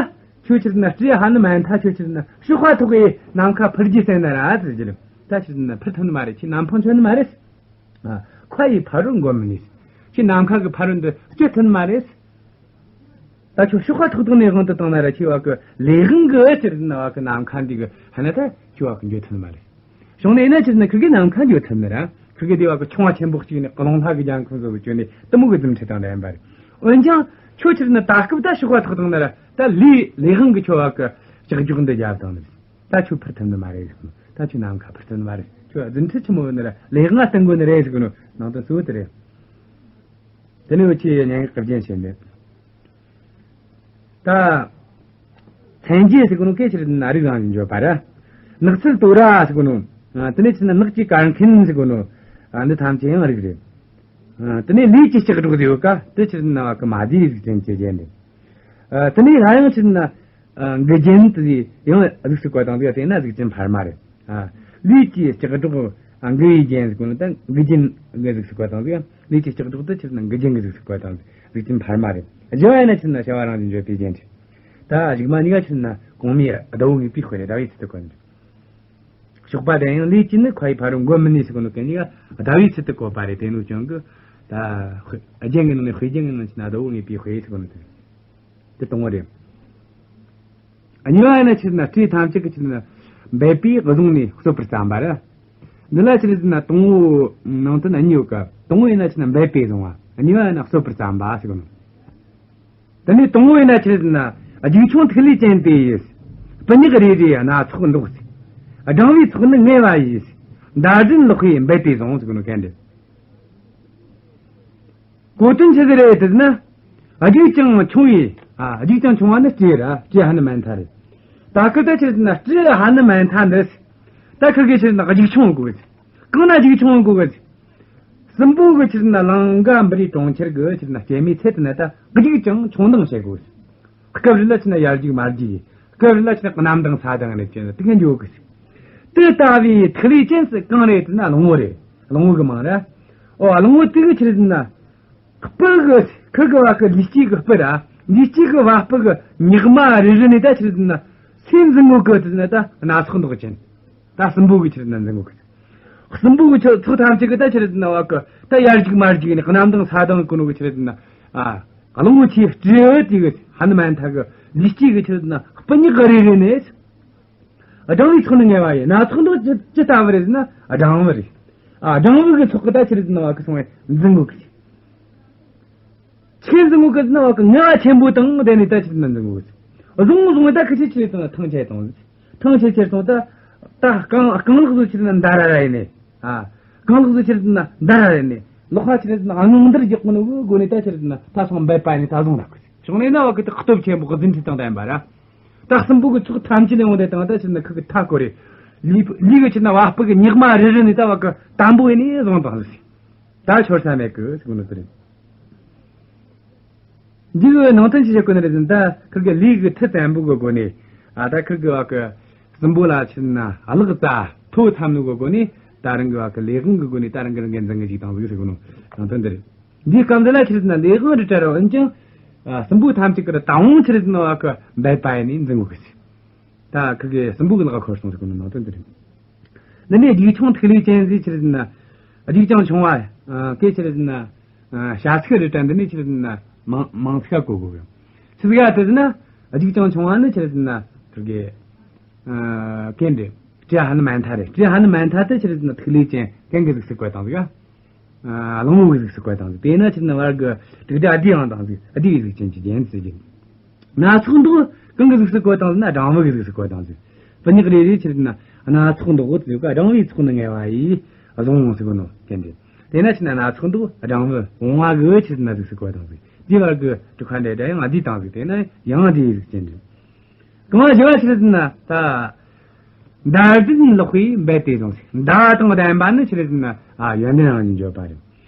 ཁྱོད་ཕྱིར་ན་སྤྲེའུ་ཧ་ནུ་མན་ཐ་ཁྱོད་ཕྱིར་ན་གཤོག་པ་ཐོགས་ཀྱི་ནམ་མཁའ་འཕུར་རྒྱུ་ཟེར་ན་ར་ཟེར་གྱི་རེད། ད་ཕྱིར་ན་འཕུར་ཐུབ་ནི་མ་རེད། ཁྱེད་ནམ་འཕང་ཆོད་ནི་མ་རེད། ཨ། མཁའ་ཡི་ཕ་རོལ་འགོམ་མི་ནུས། ཁྱེད་ནམ་མཁའ་གི་ཕ་རོལ་འདི་སྐྱོད་ཐུབ་ནི་མ་རེད། ད་ཁྱོད་གཤོག་པ་ཐོགས་ཐོགས་ནས་དབང་དུ་བཏང་ན་ར་ཁྱེད་བ་གི་ལས་དབང་གི་ཕྱིར་ན་བ་གི་ནམ་མཁའ་འདི་གི་ཧ་ན་ད་ཁྱེད་བ་གི་འགྱོ་ཐུབ་ནི་མ་རེད། བྱུང་ནས་ན་ཕྱིར་ན་ཁུར་གི་ནམ་མཁའ་འགྱོ་ཐུབ་ནི་ར། ཁུར་གི་དེ་བ་གི་ཆུང་བ་ཆེན་པོ་གཅིག་ནས་རླུང་ལྷ་གི་རྒྱལ་ཁམས་བཟོ་བའི་སྐྱོན་ནས་གཏི་མུག་གི་རྫུ་འཕྲུལ་དང་ལྡན་པ་རེད། འོན་ཀྱང་ཁྱོད་ཕྱིར་ན་ད་སྐབས་ད་གཤོག་པ་ཐོགས་བཏང་ན་ར་ད་ལས་ལས་དབང་གི་ཁྱོད་བ་གི་ལྕགས་སྒྲོག་འདི་རྒྱབ་བཏང་ནི་རེད། ད་ཁྱོད་འཕུར་ཐུབ་ནི་མ་རེད་ཟེར་གི་ནོ། ད་ཁྱོད་ནམ་མཁའ་འཕུར་ཐུབ་ནི་མ་རེད། ཁྱོད་རྫུ་འཕྲུལ་ཆི་མོ་ཡོད་ནི་ར་ལས་དབང་བསྟུན་དགོས་ནི་རེད་ཟེར་གི་ནོ། ནང་དོན་གཙོ་བོ་དེ་རེད། དེ་ནས་འུ་ཆོས་སྙན་ངག་གི་རྒྱན་བཤད་ནས། ད། མཚན་བརྗོད་ཟེར་གི་ནོ་སྐད་ཆ་རེད་ན་རིགས་རང་བཞིན་བརྗོད་པ་ར། ནགས་ཚལ་དོ་ར་ཟེར་གི་ནོ། ཨ། དེ་ནས་ཕྱིར་ན་ནགས་ཀྱི་གར་མཁན་ཟེར་གི་ནོ། ཨ། འདི་ཐམས་ཅད་ཡང་རིགས་རེད། ཨ། དེ་ནས་ལུས་ཀྱི་ལྕགས་སྒྲོག་ཟེར་ཡོད་ཀ་དེ་ཕྱིར་ན་བ་གི་མ་དེའི་གཟུགས་ཅན་གྱི་རྒྱན་རེད། ཨ། དེ་ནས་ལྷ་ཡང་ཕྱིར་ན། ཨ། མགུལ་རྒྱན་དེ་ཡང་གཟུགས་སུ་བཀོད་དང་དེ་ཡང་དེ་ན་གཟུགས་ཅན་འཕར་མ་རེད། ཨ། ལུས་ཀྱི་ལྕགས་སྒྲོག་ཨ། མགུལ་ཡི་རྒྱན་ཟེར་གོ་ནོ་ད་མགུལ་རྒྱན་གྱི་གཟུགས་སུ་བཀོད་དང་ཟིག་ལུས་ཀྱི་ལྕགས་སྒྲོག་དེ་ཕྱིར་ན་མགུལ་རྒྱན་གྱི་གཟུགས་སུ་བཀོད་དང་ཟིག་གཟུགས་ཅན་འཕར་མ་རེད། བཞི་བ་ཡིན་ན་ཕྱིར་ན་བྱ་བ་རང་བཞིན་བརྗོད་པའི་རྒྱན་རེད། ད་གཞུག་མ་གཉིས་ཀ་ཕྱིར་ན་གོང་མའི་ཟླ་བོ་དངོས་པོའི་དཔེ་རེད། ཟླ་བོའི་ཚུལ་དུ་བཀོད་ནི་རེད། གཤོག་པ་ལྡན་ཡང་ལུས་ཀྱིས་ནི། མཁའ་ཡི་ཕ་རོལ་འགོམ་མི་ནུས་ཟེར་གོ་ནོ་གན་གཉིས་ཀ་ཟླ་བོའི་ཚུལ་དུ་བཀོད་པ་རེད། དེ་ནོ་ཅང་གི་ད་རྒྱན་གྱི་ནང་ནས་དཔེ་རྒྱན་གྱི་ནང་ཕྱིར་ན་ཟླ་བོ་དངོས་པོའི་དཔེ་ཟེར་གོ་ནོ་དེ་རེད། དེ་དང་པོ་རེད། གཉིས་པ་ཡིན་ན་ཕྱིར་ན་སྤྲེའུ་ཐམས་ཅད་ཀྱི་ཕྱིར་ན་འབད་པས་བཟུང་ནས་གསོད་པར་བརྩམས་པ་རེད། འདི་ལ་ཕྱིར་ན་དང་པོ་ནང་དོན་གཉིས་ཡོད་ཀ་དང་པོ་ཡིན་ན་ཕྱིར་ན་འབད་པས་བཟུང་བ། གཉིས་པ་ཡིན་ན་གསོད་པར་བརྩམས་པ་ཟེར་གོ་ནོ། དེ་ནས་དང་པོ་ཡིན་ན་ཕྱིར་ན་རྒྱུག་མཆོང་ཐིག་ལེ་ཅན་དེ་ཡིས། སྤུ་ཉག་རེ་རེའི་སྣ་ཚོགས་འདོགས། སྦྲང་བུའི་ཚོགས་ནི་ངལ་བ་ཡིས། འདར་སིན་ལོག་པས་འབད་དེ་བཟུང་ཟེར་གོ་ནོ་གན་འདི། གོ་དོན་ཆི་ཟིག་རེད་ཟེར་ན། རྒྱུག་ཅིང་མཆོང་བའི། ཨ། རྒྱུག་ཅིང་མཆོང་བ་ནི་སྤྲེའུ་ར། སྤྲེའུ་ཧ་ནུ་མན་ཐ་རེད། ད་ཁི་ད་ཕྱིར་ན་སྤྲེའུ་ཧ་ནུ་མན་ཐ་འདི། ད་ཁི་གེ་ཕྱིར་ན་རྒྱུག་མཆོང་དགོས་གི། གང་ན་རྒྱུག་མཆོང་དགོས་གི། སྲིན་པོ་གི་ཕྱིར་ན་ལང་ཀ་པུ་རིའི་གྲོང་ཁྱེར་གི་ཕྱིར་ན་སྐྱེད་མོས་ཚལ་དེ་ན་ད་རྒྱུག་ཅིང་མཆོང་ལྡིང་བྱེད་དགོས་གི། སྐབས་རེ་ལ་ཕྱིར་ན་ཡར་རྒྱུག་མར་རྒྱུག་གི། སྐབས་རེ་ལ་ཕྱིར་ན་གནམ་ལྡིང་ས་ལྡིང་རེད་ཅེས་དེ་ག་འགྱོ་གི། དེ་ལྟ་བུའི་ཐིག་ལེ་ཅན་ཟིག་གང་རེད་ཟེར་ན་གླང་བོ་རེད། གླང་བོ་གི་མིང་རེད། ཨོ། གླང་བོ་དེ་གི་ཕྱིར་ན། སྤུ་གི་ཁི་གི་བ་གི་ལུས་སྐྱེས་གི་སྤུ་ར། ལུས་སྐྱེས་གི་བ་སྤུ་གི་ཉག་མ་རེ་རེ་ནས་ད་ཕྱིར་ན་སུ་འཛིན་གོ་གི་ཟེར་ན་ད་སྣ་ཚོགས་མདོག་ཅན། ད་སྲིན་པོ་གི་ཕྱིར་ན་འཛིན་གོ་གི། སྲིན་པོ་གི་ཚོགས་ཐམས་ཅད་གི་ད་ཕྱིར་ན་བ་གི་ད་ཡར་རྒྱུག་མར་རྒྱུག་ནས་གནམ་ལྡིང་ས་ལྡིང་གི་ནོ་གི་ཕྱིར་ན། ཨ། གླང་བོ་ཆེ་སྤྲེའུ་དེ་གི་ཧ་ནུ་མན་ཐ་གི་ལུས་སྐྱེས་གི་ཕྱིར་ན་སྤུ་ཉག་རེ་རེ་ནས། སྦྲང་བུའི་ཚོགས་ནི་ངལ་བ་ཡིས། སྣ་ཚོགས་མདོག་ཅི་ཅི་ལྟ་བུ་རེད་ཟེར་ན་སྦྲང་བུ་རེད། ཨ། སྦྲང་བུ་གི་ཚོགས་གི་ད་ཕྱིར་ན་བ་གི་སོང་བས་འཛིན་གོ་གི། ཆི་འཛིན་གོ་གི་ཟེར་ན་བ་གི་ངལ་བ་ཆེན་པོ་དང་ལྡན་ནས་ད་ཕྱིར་ན་འཛིན་གོ་གི། བཟུང་བཟུང་བས་ད་ཁི་ཆི་ཆི་ཟེར་ན་ཐང་ཆད་བཏང་། ཐང་ཆད་ཆད་སོང་ད། ད་རྐང་རྐང་ལག་བཟོ་ཕྱིར་ན་འདར་ར་ར་ཡིན་ནས། ཨ། རྐང་ལག་བཟོ་ཕྱིར་ན་འདར་ར་ར་ཡིན་ནས། ལག་པ་ཕྱིར་ན་ངང་འདར་རྒྱག་གོ་ནོ་གི་སྒོ་ནས་ད་ཕྱིར་ན་ད་སོང་འབད་པ་ཡིན་ནས་ད་བཟུང་ར་གི། བྱུང་ནས་ན་བ་གི་ད་སྟོབས་ཆེན་པོ་གི་རྫུ་འཕྲུལ་དང་ལྡན་པ་ར། ད་སྲིན་པོ་གི་ཚོགས་ཐམས་ཅད་ལ་ཡོང་དེ་དང་ད་ཕྱིར་ན་ཁི་གི་མཐའ་སྐོར་རེ། ལུས་ལུས་གི་ཕྱིར་ན་བ་སྤུ་གི་ཉག་མ་རེ་རེ་ནས་ད་བ་གི་དམ་པོ་ཡིན་ནས་བཟུང་དང་ཟིག་ད་འཆོར་ས་མེད་གི་ཟེར་གོ་ནོ་དེ་རེད། འདི་གི་ནང་དོན་ཅི་བཤད་གོ་ནི་རེད་ཟེར་ན་ད་ཁི་གི་ལུས་གི་མཐུ་བཙན་པོ་གི་སྒོ་ནས། ཨ། ད་ཁི་གི་བ་གི་སྲིན་པོ་ལ་ཕྱིར་ན་གླགས་རྩ་ཐོ་འཚམ་ནོ་གི་སྒོ་ནས་ད་རང་གི་བ་གི་ལས་དབང་གི་སྒོ་ནས་ད་རང་གི་རང་གི་འཛིན་གི་ཅིག་དང་ཟིག་ཟེར་གོ་ནོ་ནང་དོན་འདི་རེད། འདིའི་སྐབས་འདི་ལ་ཕྱིར་ན་ལས་དབང་རི་བྲལ་རོ་འོན་ཀྱང་། ཨ། སྲིན་པོ་ཐམས་ཅད་ཀྱི་དང་བོ་ཕྱིར་ན་བ་གི་འབད་པ་ཡིན་ནས་འཛིན་གོ་གི་ཟེར། ད་ཁི་གི་སྲིན་པོ་གི་ལག་ག་འཁོར་སོང་ཟེར་གོ་ནོ་ནང་དོན་འདི་རེད། འདི་ནས་རྒྱུག་མཆོང་ཐིག་ལེ་ཅན་ཟེར་ཕྱིར་ན། རྒྱུག་ཅིང་མཆོང་བ། ཨ། སྐད་ཕྱིར་ན། ཨ། བྱ་ཚིག་རེ་དྲ་འདི་ནས་ཕྱིར་ན་མིང་མིང་ཚིག་ག་གོ་དགོས་གི། ཚིག་ག་དེ་ཟེར་ན། རྒྱུག་ཅིང་མཆོང་བ་ནི་ཕྱིར་ན་ཁི་གི། ཨ། གན་རེད། སྤྲེའུ་ཧ་ནུ་མན་ཐ་རེད། སྤྲེའུ་ཧ་ནུ་མན་ཐ་དེ་ཕྱིར་ན་ཐིག་ལེ་ཅན་གན་གི་གཟུགས་སུ་བཀོད་བཏང་ཟིག་ཨ། གླང་བོ་གི་གཟུགས་སུ་བཀོད་བཏང་ཟིག་དེས་ན་ཕྱིར་ན་བར་གི་དྲུག་སྒྲ་བསྡུས་ཡང་བཏང་ཟིག་བསྡུས་པའི་གཟུགས་ཅན་གྱི་རྒྱན་ཟེར་གི། སྣ་ཚོགས་མདོག་གང་གི་གཟུགས་སུ་བཀོད་བཏང་ཟེར་ན་སྦྲང་བུ་གི་གཟུགས་སུ་བཀོད་བཏང་ཟིག་སྤུ་ཉག་རེ་རེ་ཆི་རེད་ཟེར་ན་སྣ་ཚོགས་མདོག་ཟེར་ག་སྦྲང་བུའི་ཚོགས་ནི་ངལ་བ་ཡིས་བཟུང་ཟེར་གོ་ནོ་དེ་འདྲ། དེ་ན་ཆི་རེད་ན་སྣ་ཚོགས་མདོག་སྦྲང་བུ་བུང་བ་གི་ཆི་རེད་ན་གཟུགས་སུ་བཀོད་དང་ཟིག་དེ་བར་གི་དྲུག་པ་འདྲ་འདྲ་ཡང་བསྡུས་བཏང་ཟིག་དེ་ན་ཡང་བསྡུས་ཟིག་ཅན་འདྲ། རྐང་བ་བཞི་བ་ཆི་རེད་ཟེར་ན་ད། མདའ་གདན་ལོག་པའི་འབད་དེ་བཟུང་ཟེར། མདའ་དང་ལྡན་པ་ནི་ཆི་རེད་ཟེར་ན། ཨ་ཡོན་ཏན་རང་བཞིན་བརྗོད་པ་རེད།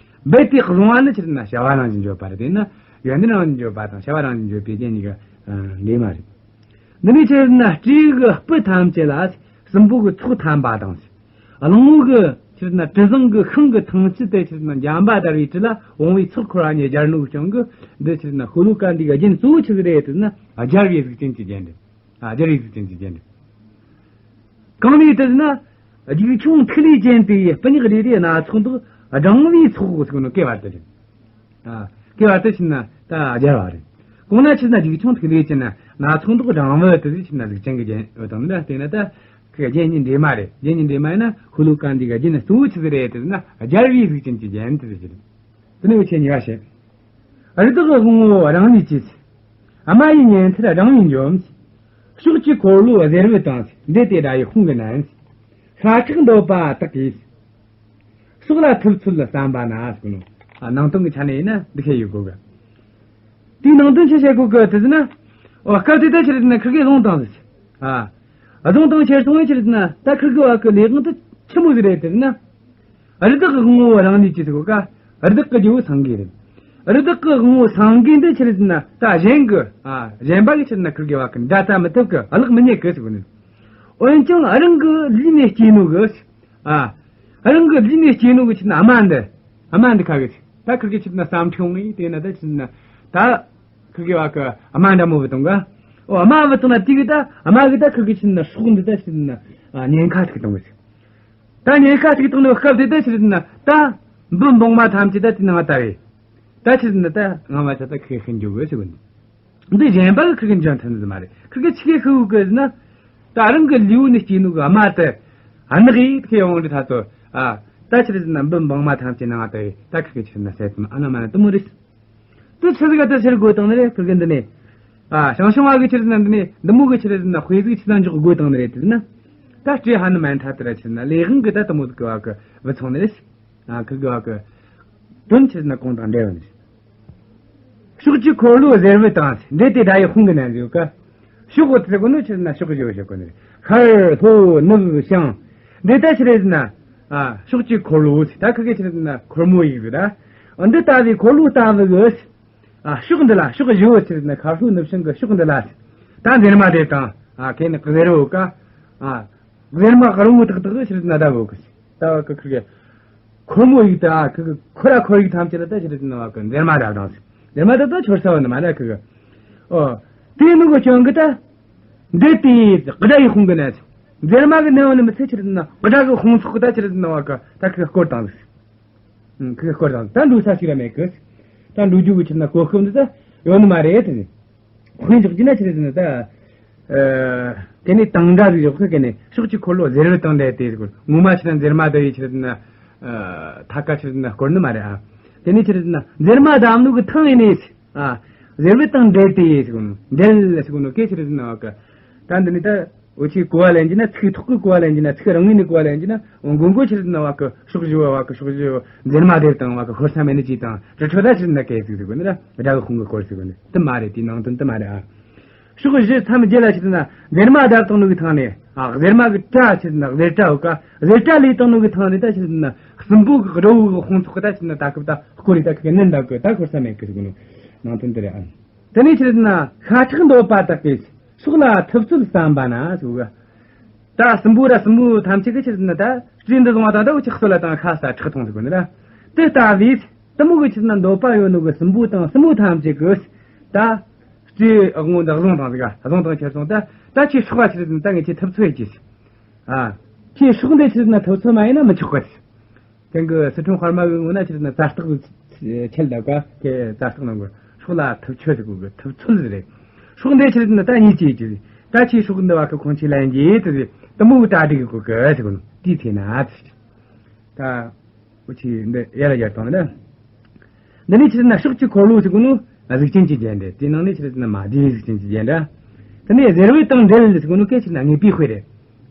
འབད་དེ་བཟུང་བ་ནི་ཆི་རེད་ཟེར་ན་བྱ་བ་རང་བཞིན་བརྗོད་པ་རེད། དེ་ནི་ཡོན་ཏན་རང་བཞིན་བརྗོད་པ་དང་བྱ་བ་རང་བཞིན་བརྗོད་པའི་རྒྱན་གཉིས་ཀ་འདྲེས་མ་རེད། འདི་ནི་ཆི་རེད་ཟེར་ན་སྤྲེའུ་གི་སྤུ་ཐམས་ཅད་ལ་སྲིན་པོ་གི་ཚོགས་ཐམ་པ་དང་ཟེར། གླང་པོ་གི་ཆི་རེད་ཟེར་ན་དྲི་བཟང་གི་ཤིང་གི་ཐང་ཅིག་དེ་ཆི་རེད་ཟེར་ན་འཇམ་པ་དར་བའི་དྲི་ལ་བུང་བའི་ཚོགས་འཁོར་བ་གཉིས་སྦྱར་ནོ་རྐྱེན་གིས་འདི་ཆི་རེད་ཟེར་ན་ཤོ་ལོ་ཀ་འདི་གི་རྒྱན་གཙོ་བོ་ཆི་ཟིག་རེད་ཟེར་ན་སྦྱར་བའི་གཟུགས་ཅན་གྱི་རྒྱན་རེད། ཨ་སྦྱར་བའི་གཟུགས་ཅན་གྱི་རྒྱན་རེད། གང་ལས་དེ་ཟེར་ན། རྒྱུག་མཆོང་ཐིག་ལེ་ཅན་དེ་ཡི་སྤུ་ཉག་རེ་རེ་སྣ་ཚོགས་མདོག་སྦྲང་བུའི་ཚོགས་ཟེར་གོ་ནོ་སྐེད་བར་དུ་རེད། ཨ་སྐེད་བར་དུ་ཆི་རེད་ཟེར་ན་ད་སྦྱར་བ་རེད། གོང་ན་ཆི་རེད་ཟེར་ན་རྒྱུག་མཆོང་ཐིག་ལེ་ཅན་ན་སྣ་ཚོགས་མདོག་སྦྲང་བུ་དེ་ཆི་རེད་ཟེར་ན་གཟུགས་ཅན་གྱི་རྒྱན་ཡོད་དང་། འདི་ལ་བལྟས་ན་ད་ཁོའི་རྒྱན་གཉིས་འདྲེས་མ་རེད། རྒྱན་གཉིས་འདྲེས་མ་ཡིན་ན་ཤོ་ལོ་ཀ་འདི་གི་རྒྱན་གཙོ་བོ་ཆི་ཟིག་རེད་ཟེར་ན་སྦྱར་བའི་གཟུགས་ཅན་གྱི་རྒྱན་དེ་ཟེར་གྱི་རེད། དེ་ནས་འུ་ཆོས་གཉིས་པ་བཤད། རི་དྭགས་དབང་བོ་རང་ལུས་ཀྱི། ཨ་མ་ཡི་གཉེན་ཚད་སྦྲང་བུས་འཇོམས། ཕྱོགས་ཀྱི་འཁོར་ལོ་གཟེར་བུ་དང་། འདྲེ་དེ་དགྲ་ཡི་དཔུང་གིས་མནན། ཤ་ཁྲག་འདོད་པ་དག་གིས། སྲོག་ལ་ཐུབ་ཚོད་བསམ་པ་ན་ཟེར་གོ་ནོ། ཨ་ནང་དོན་གྱི་ཆ་ནས་ཡིན་ན་འདི་བཤད་ཡོད་གོ་གི། དེའི་ནང་དོན་ཆི་བཤད་གོ་གི་དེ་ཟེར་ན། འོ་སྐབས་དེ་ད་ཆི་རེད་ཟེར་ན་ཁིར་གེ་བཟུང་བཏང་ཟེར། ཨ་བཟུང་བཏང་ཁྱེར་སོང་བས་ཆི་རེད་ཟེར་ན་ད་ཁིར་གེ་བ་གི་ལས་དབང་དེ་ཆི་མོ་ཟིག་རེད་དེ་ཟེར་ན། རི་དྭགས་ཀྱི་དབང་བོ་རང་ལུས་ཀྱི་ཟེར་གོ་ཀ། རི་དྭགས་ཀྱི་རྒྱལ་པོ་སེང་གེ་རེད། རི་དྭགས་ཀྱི་དབང་བོ་སེང་གེ་འདི་ཆི་རེད་ཟེར་ན་ད་གཞན་གྱི་ཨ་གཞན་པ་གིས་ཆི་རེད་ཟེར་ན་ཁིར་གེ་བ་གི་འདྲ་ལྟ་མི་ཐུབ་གི། གླགས་མི་རྙེད་གི་ཟེར་གོ་ནི། འོན་ཀྱང་རང་གི་ལུས་ནས་སྐྱེས་ནོ་གི་ཨ་རང་གི་ལུས་ནས་སྐྱེས་ནོ་གི་ཆི་རེད་ཟེར་ན་ཨ་མ་འདི། ཨ་མ་འདི་ཁ་གི་ད་ཁིར་གེ་ཆི་རེད་ཟེར་ན་བསམ་འཁྲུལ་ངེས་དེ་ན་ད་ཆི་རེད་ཟེར་ན་ད་ཁིར་གེ་བ་གི་ཨ་མ་འདྲ་མོ་བུད་བཏང་གི། འོ་ཨ་མ་བུད་བཏང་ན་དེ་གི་ད་ཨ་མ་གི་ད་ཁིར་གེ་ཆི་རེད་ཟེར་ན་སྲོག་འདི་ད་ཆི་རེད་ཟེར་ན་ཉེན་ཁ་ཐུག་བཏང་གི་ཟེར། ད་ཉེན་ཁ་ཐུག་བཏང་ནོ་སྐབས་དེ་ད་ཆི་རེད་ཟེར་ན་ད་འབུ་སྦྲང་མ་ཐམས་ཅད་ད་དེ་ནང་ལྟ་བས། ད་ཆི་རེད་ཟེར་ན་ད་ང་མ་ཆ་ད་ཁི་ཤི་འགྱོ་གི་ཟེར་གོ་ནི། འདི་གཞན་པ་གི་ཁི་གི་འཇོན་ཐུབ་ནི་མ་རེད། ཁི་གི་ཆི་གི་ཤི་གི་ཟེར་ན། ད་རང་གི་ལུས་ནས་སྐྱེས་ནོ་གི་ཨ་མ་དེ་ཨ་ནག་ཡིས་ཁི་ཡོང་འདི་ད་ཚོ་ཨ་ད་ཆི་རེད་ཟེར་ན་འབུ་སྦྲང་མ་ཐམས་ཅད་ནང་ལྟ་བས། ད་ཁི་གི་ཆི་རེད་ཟེར་ན་ཟས་ཙམ་ཨ་ན་མ་ན་དུ་མོ་རེད། དེ་ཆི་ཟིག་ག་དེ་ཕྱིར་བགོས་བཏང་ནི་རེད། ཁིར་གི་འདི་ནས། ཨ་ཞང་ཞུང་བ་གི་ཆི་རེད་ཟེར་ན་འདི་ནས་འདི་མོ་གི་ཆི་རེད་ཟེར་ན་དཔེ་ཟིག་ཆི་ཟིག་འཇོག་བགོས་བཏང་ནི་རེད་དེ་ན། ད་སྤྲེའུ་ཧ་ནུ་མན་ཐ་དེ་ར་ཆི་རེད་ཟེར་ན་ལས་དབང་གིས་ད་དུ་མོ་ཟིག་གི་བ་གི་བུད་སོང་ནི་རེད། ཨ་ཁིར་གི་བ་གི་དོན་ཆི་རེད་ཟེར་ན་གོང་དང་འདྲ་བ་ནི། ཕྱོགས་ཀྱི་འཁོར་ལོ་གཟེར་བུ་དང་འདྲེ་དེ་དགྲ་ཡི་དཔུང་གིས་མནན་ཟེར་ག། ཕྱོགས་ཟེར་གོ་ནོ་ཆི་རེད་ཟེར་ན་ཕྱོགས་བཞི་བོ་བཤད་གོ་ནི་རེད། ཤར་ལྷོ་ནུབ་བྱང་། འདི་ད་ཆི་རེད་ཟེར་ན། ཨ་ཕྱོགས་ཀྱི་འཁོར་ལོ་ཟེར། ད་ཁི་གེ་ཆི་རེད་ཟེར་ན་ཁོར་མོ་ཡིག་ཟེར་ད། འདི་ལྟ་བུའི་འཁོར་ལོ་ལྟ་བུ་གི། ཨ་ཕྱོགས་འདི་ལ་ཕྱོགས་བཞི་བོ་ཆི་རེད་ཟེར་ན་ཤར་ལྷོ་ནུབ་བྱང་གི་ཕྱོགས་འདི་ལ། ད་འཛེར་མ་དེ་དང་ཨ་ཁེ་ནི་གཟེར་བོ་ཀ། ཨ་གཟེར་མ་དཀར་མོ་ཏག་ཏག་ཆི་རེད་ཟེར་ན་ད་བོ་གི། ད་བ་གི་ཁི་གེ། ཁོར་མོ་ཡིག་ད་ཁི་གེ་ཁོ་ར་ཁོར་ཡུག་ཐམས་ཅད་ལ་ད་ཆི་རེད་ཟེར་ན་བ་གི་འཛེར་མ་ར་དང་ཟེར། འཛེར་མ་ད་ད་ཆོར་ས་བ་ནི་མ་ར་ཁི་གེ། ཨོ། དེ་ནུ་གི་ཅང་གི་ད། འདི་དེ་དགྲ་ཡི་དཔུང་གིས་མནན་ཟེར། འཛེར་མ་གི་མནན་བ་ནི་མི་ཚད་ཆི་རེད་ཟེར་ན་དགྲ་གི་དཔུང་ཚོགས་གི་ད་ཆི་རེད་ཟེར་ན་བ་གི་ད་ཁི་གེ་བསྐོར་བཏང་ཟེར། ཁི་གེ་བསྐོར་བཏང་ཟེར། ད་འགྲོ་ས་ཞིག་ར་མེད་གི་ཟེར། ད་འགྲོ་རྒྱུ་གི་ཆི་རེད་ཟེར་ན་གོ་སྐབས་འདི་ད་ཡོད་ནི་མ་རེད་དེ་ནི། དཔེ་འཇོག་རྒྱུ་ན་ཆི་རེད་ཟེར་ན་ད། ཨ་དེ་ནས་དང་འདྲ་ཟིག་ཡོད་གི། དེ་ནས་ཕྱོགས་ཀྱི་འཁོར་ལོ་གཟེར་བུ་དང་འདྲེ་དེ་ཟེར་གོ། ངོ་མ་ཆི་རེད་ཟེར་ན་འཛེར་མ་བསྡུ་ཡི་ཆི་རེད་ཟེར་ན། ཨ་ཐ་ཀ་ཆི་རེད་ཟེར་ན་བསྐོར་ནི་མ་རེད་ཨ། དེ་ནས་ཆི་རེད་ཟེར་ན་འཛེར་མ་བསྡམས་ནོ་གི་ཐང་ཡིན་ནི། ཨ་གཟེར་བུ་དང་འདྲེ་དེ་ཟེར་གོ་ནོ། འདྲེ་ཟེར་གོ་ནོ་གི་ཆི་རེད་ཟེར་ན་བ་གི། ད་འདི་ནས་ད། འུ་ཆོས་གོ་བ་ལེན་རྒྱུ་ན། ཚིག་ཐོག་གི་གོ་བ་ལེན་རྒྱུ་ན། ཚིག་རང་ངོས་ནས་གོ་བ་ལེན་རྒྱུ་ན། འོ་མགོ་མགོ་ཆི་རེད་ཟེར་ན་བ་གི་ཕྱོགས་བཞི་བོ་བ་གི་ཕྱོགས་བཞི་བོ་འཛེར་མ་བསྡུས་དང་བ་གི་ཤོར་ས་མེད་ནི་ཅིག་དང་། རི་ཁྲོད་ད་ཆི་རེད་ཟེར་ན་གས་ཟིག་ཟེར་གོ་ནི་ར་དགྲ་གི་དཔུང་གིས་བསྐོར་ཟེར་གོ་ནི་དེ་མ་རེད། དེའི་ནང་དོན་དེ་མ་རེད་ཨ། ཕྱོགས་བཞི་མཚམས་བརྒྱད་ལ་ཆི་རེད་ཟེར་ན་འཛེར་མ་བསྡམས་བཏང་ནོ་གི་ཐང་ནས། ཨ་གཟེར་མ་གི་སྐྲ་ཆི་རེད་ཟེར་ན་གཟེར་སྐྲ་ཡོད་ཀ། གཟེར་སྐྲ་ལས་བཏང་ནོ་གི་ཐང་ནས་ད་ཆི་རེད་ཟེར་ན་སྲིན་པོ་གི་དགྲ་བོ་གི་དཔུང་ཚོགས་གི་ད་ཆི་རེད་ཟེར་ན་ད་སྐབས་ད་བསྐོར་རེ་ད་ཁི་གེ་མནན་བཏང་གི། ད་ཤོར་ས་མེད་གི་ཟེར་གོ་ནི་ནང་དོན་དེ་རེད་ཨ། དེ་ནས་ཆི་རེད་ཟེར་ན་ཤ་ཁྲག་འདོད་པ་དག་གིས། སྲོག་ལ་ཐུབ་ཚོད་བསམ་པ་ན་ཟེར་གོ་གི། ད་སྲིན་པོ་ར་སྲིན་མོ་ཐམས་ཅད་གིས་ཆི་རེད་ཟེར་ན་ད་སྤྲེའུ་འདི་བཟུང་བ་དང་ད་འུ་ཆོས་གསོད་ལ་བཏང་ཤ་ཟ་ཁྲག་འཐུང་ཟེར་གོ་ནི་ར། དེ་ལྟ་བུའི་དེ་མོ་གི་ཆི་རེད་ཟེར་ན་འདོད་པ་ཡོད་ནོ་གི་སྲིན་པོ་དང་སྲིན་མོ་ཐམས་ཅད་གིས་ད་སྤྲེའུ་དབང་བོ་འདི་བཟུང་བཏང་ཟིག་ག། བཟུང་བཏང་ཁྱེར་སོང་། ད་ད་ཁྱོས་སྲོག་ལ་ཆི་རེད་ཟེར་ན་ད་ངེད་ཆོས་ཐུབ་ཚོད་ཡེད་རྒྱུ། ཨ་ཁྱོས་སྲོག་འདི་ཆི་རེད་ཟེར་ན་ཐུབ་ཚོད་མ་ཡིན་ན་མི་ཆོག་གི། དེང་གི་སི་ཁྲོན་དཔར་མ་གི་ངོས་ན་ཆི་རེད་ཟེར་ན་ཙ་སྟག་ཆད་ལ་ག་གི་ཙ་སྟག་ནང་གི་སྲོག་ལ་ཐུབ་ཆོད་ཟེར་གོ་གི། ཐུབ་ཚོད་ཟེར་རེད། སྲོག་འདི་ཆི་རེད་ཟེར་ན་ད་ངེད་ཀྱིས་ཡེད་རྒྱུ་རེད། ད་ཁྱོས་སྲོག་འདི་བ་གི་ཁོང་ཆོས་ལེན་རྒྱུ་ཡིན་ཟེར། དེ་མོ་གི་གྲ་སྒྲིག་གི་གོ་གི་ཟེར་གོ་ནོ། དེའི་ཚེ་ན་ད་འུ་ཆོས་འདི་ཡར་ལ་ཡར་བཏང་ན། འདི་ནས་ཆི་རེད་ཟེར་ན་ཕྱོགས་ཀྱི་འཁོར་ལོ་ཟེར་གོ་ནོ་གཟུགས་ཅན་གྱི་རྒྱན་རེད། དེའི་ནང་ནས་ཆི་རེད་ཟེར་ན་མ་བསྡུས་པའི་གཟུགས་ཅན་གྱི་རྒྱན་རེད། དེ་ནས་གཟེར་བུ་དང་འདྲེ་ཟེར་གོ་ནོ་གན་ཆི་རེད་ཟེར་ན་ངེས་པའི་དཔེ་རེད།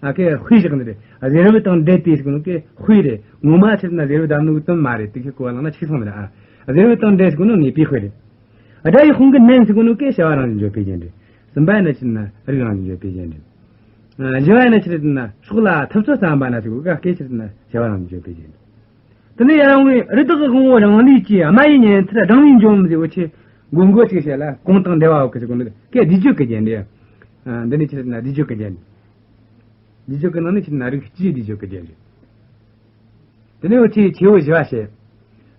ཨ་ཁེ་དཔེ་བཞག་ནི་རེད། ཨ་གཟེར་བུ་དང་འབྲེལ་ཏེ་ཟེར་གོ་ནོ་ཁེ་དཔེ་རེད། ངོ་མ་ཆི་རེད་ཟེར་ན་གཟེར་བུ་བསྡམས་ནོ་གི་དོན་མ་རེད། དེ་ཁེ་གོ་བ་བླངས་ན་འཕྱུགས་སོང་ནི་རེད། ཨ་གཟེར་བུ་དང་འབྲེལ་ཟེར་གོ་ནོ་ངེས་པའི་དཔེ་རེད། ཨ་དགྲ་ཡི་དཔུང་གིས་མནན་ཟེར་གོ་ནོ་ཁེ་བྱ་བ་རང་བཞིན་བརྗོད་པའི་རྒྱན་རེད། གསུམ་པ་ཡིན་ན་ཆི་རེད་ཟེར་ན་རིགས་རང་བཞིན་བརྗོད་པའི་རྒྱན་རེད། ཨ་བཞི་བ་ཡིན་ན་ཆི་རེད་ཟེར་ན་སྲོག་ལ་ཐུབ་ཚོད་བརྩམས་པ་ན་ཟེར་གོ་ཀ་ཁེ་ཆི་རེད་ཟེར་ན་བྱ་བ་རང་བཞིན་བརྗོད་པའི་རྒྱན་རེད། དེ་ནས་ཡང་རི་དྭགས་དབང་པོ་རང་ལུས་ཀྱི། རྨ་ཡི་གཉན་ཚད་སྦྲང་བུས་འཇོམས་ཟེར་བ་ཆེ། མགོ་མགོ་ཅིག་བྱས་ལ་གོང་དང་འདྲ་བ་ཡོད་གི་ཟེར་གོ་ནོ་ཁེ་སྡེབ་སྦྱོར་གི་རྒྱན་རེད། ཨ་འདི་ནི་ཆི་རེད་ཟེར་ན་སྡེབ་སྦྱོར་གི་རྒྱན་རེད། སྡེབ་སྦྱོར་གི་ནང་ནས་ཆི་རེད་ཟེར་ན་རིགས་སྤྱིའི་སྡེབ་སྦྱོར་གི་རྒྱན་རེད། དེ་ནས་འུ་ཆོས་ཆེ་བོ་བཞི་བ་བཤད།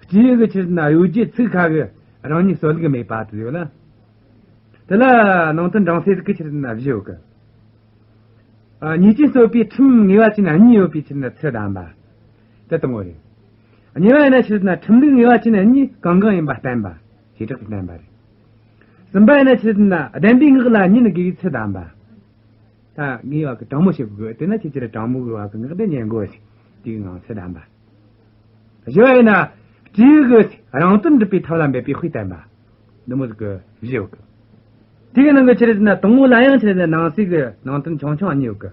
སྤྱི་ཡི་གི་ཆི་རེད་ཟེར་ན་གཡོ་སྒྱུའི་ཚིག་ཁ་གི་རང་ཉིད་གསོད་ལུགས་མེད་པ་དེ་ཡོད་ལ། དེ་ལ་ནང་དོན་འབྲིང་ཚད་གི་ཆི་རེད་ཟེར་ན་བཞི་ཡོད་གི། ཨ་ཉེས་ཅན་གསོད་པའི་ཁྲིམས་ངེས་པ་ཅན་གཉིས་ཡོད་པའི་ཆི་རེད་ཟེར་ན་ཚུལ་བསྟན་པ། དེ་དང་པོ་རེད། གཉིས་པ་ཡིན་ན་ཆི་རེད་ཟེར་ན་ཁྲིམས་ལུགས་ངེས་པ་ཅན་གཉིས་གང་གང་ཡིན་པ་བསྟན་པ། བྱེ་བྲག་ཏུ་བསྟན་པ་རེད། གསུམ་པ་ཡིན་ན་ཆི་རེད་ཟེར་ན་བདེན་པའི་ངག་ལ་ཉན་དགོས་པའི་ཚུལ་བསྟན་པ། ད་ངེས་པ་གི་དྲང་མོ་བྱེད་དགོས། དེ་ན་ཁྱེད་ཀྱི་དྲང་མོ་གི་བ་གི་ངག་དེ་ཉན་དགོས་ཞེས་དེའི་ངང་ཚུལ་བསྟན་པ། བཞི་བ་ཡིན་ན་སྤྱི་ཡི་གི་རང་དོན་སྒྲུབ་པའི་ཐབས་ལ་འབད་པའི་དཔེ་བསྟན་པ། འདི་མོ་ཟིག་གི་བཞི་ཡོད་གི། དེ་གི་ནང་གི་ཆི་རེད་ཟེར་ན་དང་པོ་ལ་ཡང་ཆི་རེད་ཟེར་ན་ནང་གསེས་གི་ནང་དོན་ཆུང་ཆུང་གཉིས་ཡོད་གི།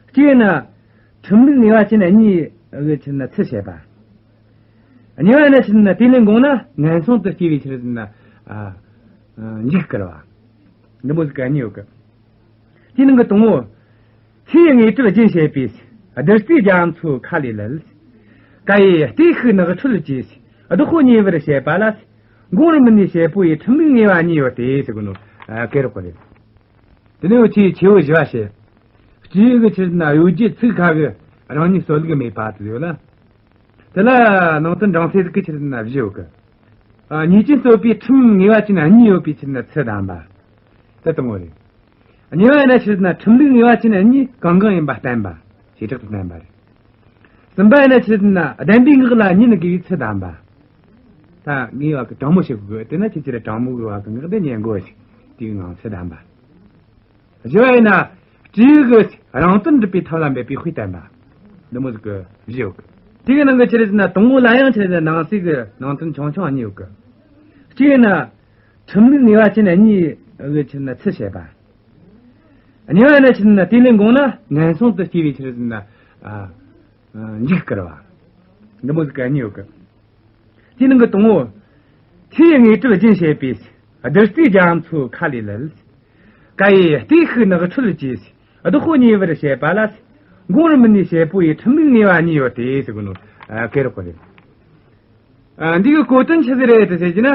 གཅིག་ཡིན་ན་ཁྲིམས་ལུགས་ངེས་པ་ཅན་གཉིས་གི་ཆི་རེད་ཟེར་ན་ཚུལ་བཤད་པ། གཉིས་པ་ཡིན་ན་ཆི་རེད་ཟེར་ན་དེ་ལས་འགོངས་ན་ངན་སོང་དུ་སྐྱེ་བའི་ཆི་རེད་ཟེར་ན་ཨ་ཨ་འཇིགས་སྐུལ་བ། འདི་མོ་ཟིག་གི་གཉིས་ཡོད་གི། དེའི་ནང་གི་དང་པོ། ཚེ་ཡི་དངོས་གྲུབ་རྒྱུན་བྱེད་པའི། བདུད་རྩིའི་རྒྱ་མཚོ་ཁ་ལས་ལུད། བཀའ་ཡི་ལྟོས་ཤིག་ནགས་ཁྲོད་ཀྱི། བདག་པོ་ཉེ་བར་བྱེད་པ་ལ། འགོང་རུ་མི་ནུས་བྱེད་པོ་ཡི། ཁྲིམས་ལུགས་ངེས་པ་གཉིས་ཡོད་དེ་ཟེར་གོ་ནོ། ཨ་སྐད་རོགས་པ་རེད། དེ་ནས་འུ་ཆོས་ཆེ་བོ་བཞི་བ་བཤད། སྤྱི་ཡི་གི་ཆི་རེད་ཟེར་ན་གཡོ་སྒྱུའི་ཚིག་ཁ་གི་རང་ཉིད་གསོད་ལུགས་མེད་པ་དེ་ཡོད་ལ། དེ་ལ་ནང་དོན་འབྲིང་ཚད་གི་ཆི་རེད་ཟེར་ན་བཞི་ཡོད་གི། ཨ་ཉེས་ཅན་གསོད་པའི་ཁྲིམས་ངེས་པ་ཅན་གཉིས་ཡོད་པའི་ཆི་རེད་ཟེར་ན་ཚུལ་བསྟན་པ། དེ་དང་པོ་རེད། གཉིས་པ་ཡིན་ན་ཆི་རེད་ཟེར་ན་ཁྲིམས་ལུགས་ངེས་པ་ཅན་གཉིས་གང་གང་ཡིན་པ་བསྟན་པ། བྱེ་བྲག་ཏུ་བསྟན་པ་རེད། གསུམ་པ་ཡིན་ན་ཆི་རེད་ཟེར་ན་བདེན་པའི་ངག་ལ་ཉན་དགོས་པའི་ཚུལ་བསྟན་པ། ད་ངེས་པ་གི་དྲང་མོ་བྱེད་དགོས། དེ་ན་ཁྱེད་ཀྱི་དྲང་མོ་གི་བ་གི་ངག་དེ་ཉན་དགོས་ཞེས་དེའི་ངང་ཚུལ་བསྟན་པ། བཞི་བ་ཡིན་ན་སྤྱི་ཡི་གི་རང་དོན་སྒྲུབ་པའི་ཐབས་ལ་འབད་པའི་དཔེ་བསྟན་པ། འདི་མོ་ཟིག་གི་བཞི་ཡོད་གི། དེ་གི་ནང་གི་ཆི་རེད་ཟེར་ན་དང་པོ་ལ་ཡང་ཆི་རེད་ཟེར་ན་ནང་གསེས་གི་ནང་དོན་ཆུང་ཆུང་གཉིས་ཡོད་གི། གཅིག་ཡིན་ན་ཁྲིམས་ལུགས་ངེས་པ་ཅན་གཉིས་གི་ཆི་རེད་ཟེར་ན་ཚུལ་བཤད་པ། གཉིས་པ་ཡིན་ན་ཆི་རེད་ཟེར་ན་དེ་ལས་འགོངས་ན་ངན་སོང་དུ་སྐྱེ་བའི་ཆི་རེད་ཟེར་ན་ཨ་ཨ་འཇིགས་སྐུལ་བ། འདི་མོ་ཟིག་གི་གཉིས་ཡོད་གི། དེའི་ནང་གི་དང་པོ། ཚེ་ཡི་དངོས་གྲུབ་རྒྱུན་བྱེད་པའི། བདུད་རྩིའི་རྒྱ་མཚོ་ཁ་ལས་ལུད། བཀའ་ཡི་ལྟོས་ཤིག་ནགས་ཁྲོད་ཀྱི། བདག་པོ་ཉེ་བར་བྱེད་པ་ལ། འགོང་རུ་མི་ནུས་བྱེད་པོ་ཡི། ཁྲིམས་ལུགས་ངེས་པ་གཉིས་ཡོད་དེ་ཟེར་གོ་ནོ། ཨ་སྐད་རོགས་པ་རེད། ཨ་འདི་གི་གོ་དོན་ཆི་ཟིག་རེད་དེ་ཟེར་གྱི་ན།